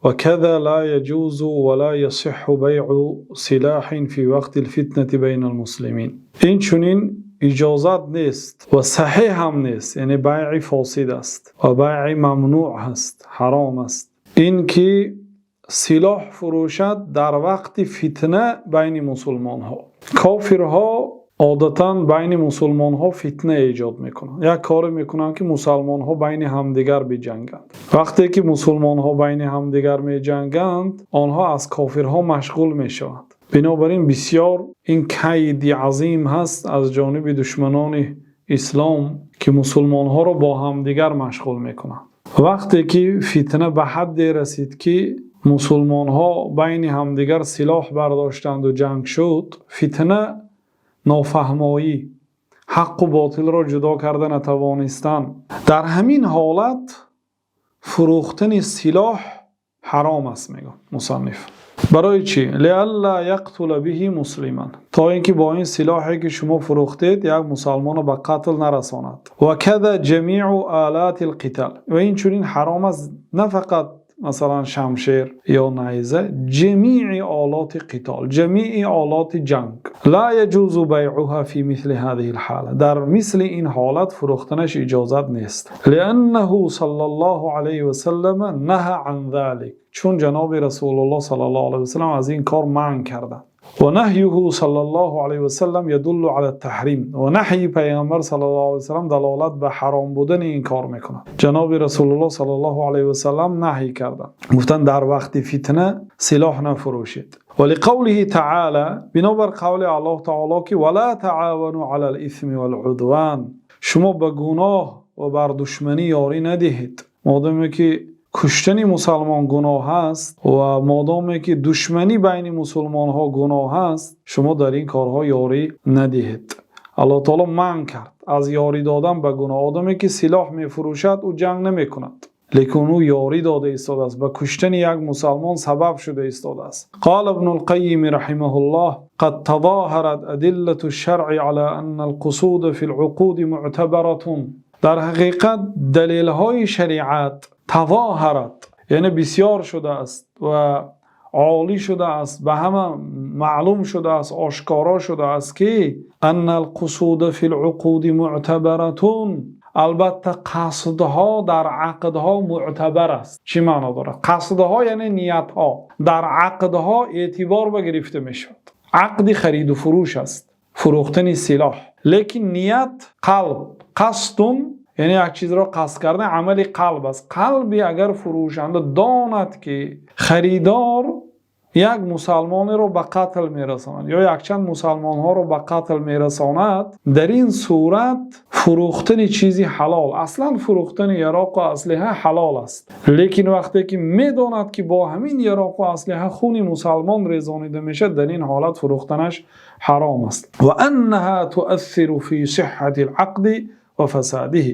وكذا لا يجوز ولا يصح بيع سلاح في وقت الفتنة بين المسلمين. Инчунин иҷозат нест ва саҳеҳ ҳам нест, яъне байъи фосид аст ва байъи мамнӯъ аст, ҳаром аст, ин ки силоҳ фурӯшад дар вақти фитна байни мусулмонҳо. Кофирҳо одатан байни мусулмонҳо фитна эҷод мекунанд, як коре мекунанд, ки мусалмонҳо байни ҳамдигар биҷанганд. Вақте ки мусулмонҳо байни ҳамдигар меҷанганд, онҳо аз кофирҳо машғул мешаванд. Бинобар ин бисёр ин кайди азим ҳаст аз ҷониби душманони ислом, ки мусулмонҳоро бо ҳамдигар машғул мекунанд. Вақте ки фитна ба ҳадде расид, ки мусулмонҳо байни ҳамдигар силоҳ бардоштанду ҷанг шуд, фитна, нофаҳмоӣ, ҳаққу ботилро ҷудо карда натавонистан, дар ҳамин ҳолат фурӯхтани силоҳ ҳаром аст, мегӯяд мусанниф. Барои чӣ? لئلا يقتل به مسلما, то ин ки бо ин силоҳе, ки шумо фурӯхтед, як мусалмонро ба қатл нарасонад. وكذا جميع آلات القتال, ва инчунин ҳаром аст на фақат, масалан, шамшер ё найза, ҷамии олоти қитол, ҷамии олоти ҷанг. لا يجوز بيعها في مثل هذه الحالة, дар мисли ин ҳолат фурӯхтанаш иҷозат нест. لأنه صلى الله عليه وسلم نهى عن ذلك, чун ҷаноби Расулуллоҳ صلى الله عليه وسلم аз ин кор манъ карданд. ونهيه صلى الله عليه وسلم يدل على التحريم, ва наҳйи Пайғамбар صلى الله عليه وسلم далолат ба ҳаром будани ин кор мекунад. Ҷаноби Расулуллоҳ صلى الله عليه وسلم наҳй карданд, гуфтанд: дар вақти фитна силоҳ нафурӯшед. ولقوله تعالى, бинобар қавли Аллоҳ таоло, ки ولا تعاونوا على الإثم والعدوان, шумо ба гуноҳ ва бар душманӣ ёрӣ надиҳед. Модоме ки куштани мусалмон гуноҳ аст ва модоме ки душманӣ байни мусулмонҳо гуноҳ аст, шумо дар ин корҳо ёрӣ надиҳед. Аллоҳ таоло манъ кард аз ёрӣ додан ба гуноҳ. Одаме ки силоҳ мефурӯшад, ӯ ҷанг намекунад, лекин ӯ ёрӣ дода истодааст, ба куштани як мусалмон сабаб шуда истодааст. قال ابن القيم رحمه الله: قد تظاهرت أدلة الشرع على أن القصود في العقود معتبرة. Дар ҳақиқат далелҳои шариат تظاهرت, яъне бисёр шудааст ва олӣ шудааст, ба ҳама маълум шудааст, ошкоро шудааст, ки أن القصود في العقود معتبرة, албатта қасдҳо дар ақдҳо мӯътабар аст. Чӣ маъно дорад қасдҳо? Яъне ниятҳо дар ақдҳо эътибор ба гирифта мешавад. Ақди хариду фурӯш аст, фурӯхтани силоҳ, лекин ният, қалб, қасдун, яъне як чизро қасд кардан амали қалб аст. Қалби агар фурӯшанда донад, ки харидор як мусалмонеро ба қатл мерасонад ё якчанд мусалмонҳоро ба қатл мерасонад, дар ин сурат фурӯхтани чизи ҳалол, аслан фурӯхтани яроқу аслиҳа ҳалол аст, лекин вақте ки медонад, ки бо ҳамин яроқу аслиҳа хуни мусалмон резонида мешавад, дар ин ҳолат фурӯхтанаш ҳаром аст. وأنها تؤثر في صحة العقد وفساده,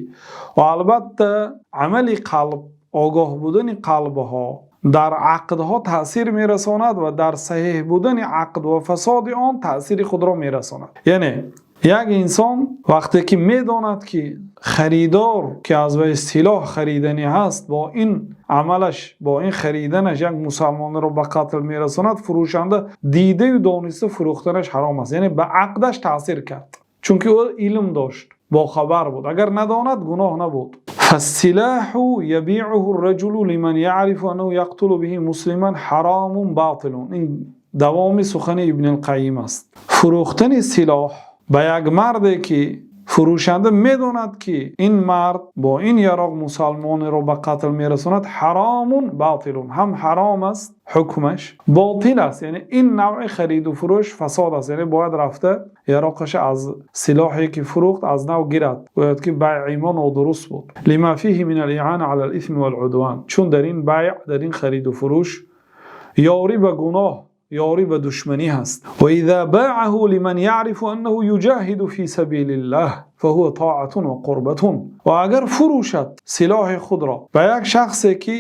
ва албатта амали қалб, огоҳ будани қалбҳо дар ақдҳо таъсир мерасонад ва дар саҳеҳ будани ақд ва фасоди он таъсири худро мерасонад. Яъне як инсон вақте ки медонад, ки харидор, ки аз вай силоҳ хариданӣ ҳаст, бо ин амалаш, бо ин хариданаш як мусалмонро ба қатл мерасонад, фурӯшанда дидаю дониста фурӯхтанаш ҳаром аст, яъне ба ақдаш таъсир кард, чунки ӯ илм дошт, бохабар буд. Агар надонад, гуноҳ набуд. فالسلاح يبيعه الرجل لمن يعرف أنه يقتل به مسلما حرام باطل. Ин давоми сухани Ибни Алқайим аст. Фурӯхтани силоҳ ба як марде, ки фурӯшанда медонад, ки ин мард бо ин яроқ мусалмонеро ба қатл мерасонад, حرام باطل, ҳам ҳаром аст, ҳукмаш ботил аст, яъне ин навъи хариду фурӯш фасод аст, яъне бояд рафта яроқаша аз силоҳе, ки фурӯхт, аз нав гирад, гӯяд, ки байъи мо нодуруст буд. لما فيه من الإعانة على الإثم والعدوان, чун дар ин байъ, дар ин хариду фурӯш ёрӣ ба гуноҳ, ёрӣ ба душманӣ ҳаст. وإذا باعه لمن يعرف أنه يجاهد في سبيل الله فهو طاعة وقربة. Ва агар фурӯшад силоҳи худро ба як шахсе, ки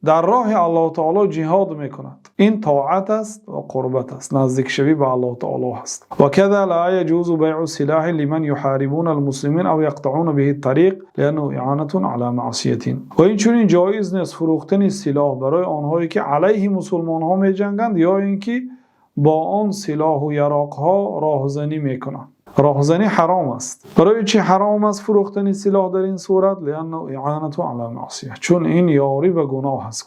Дар роҳи Аллоҳи таъоло ҷиҳод мекунад. Ин тоат аст ва қурбат аст, наздикшавӣ ба Аллоҳи таъоло аст. وكذا لا يجوز بيع السلاح لمن يحاربون المسلمين أو يقطعون به الطريق لأنه إعانة على معصية. Ва инчунин ҷоиз нест фурӯхтани силоҳ барои онҳое ки алайҳи мусулмонҳо меҷанганд ё инки бо он силоҳу яроқҳо роҳзанӣ мекунанд. Роҳзанӣ ҳаром аст. Барои чӣ ҳаром аст фурӯхтани силоҳ дар ин сурат? لأنه إعانة على معصية. Чун ин ёрӣ ба гуноҳ аст.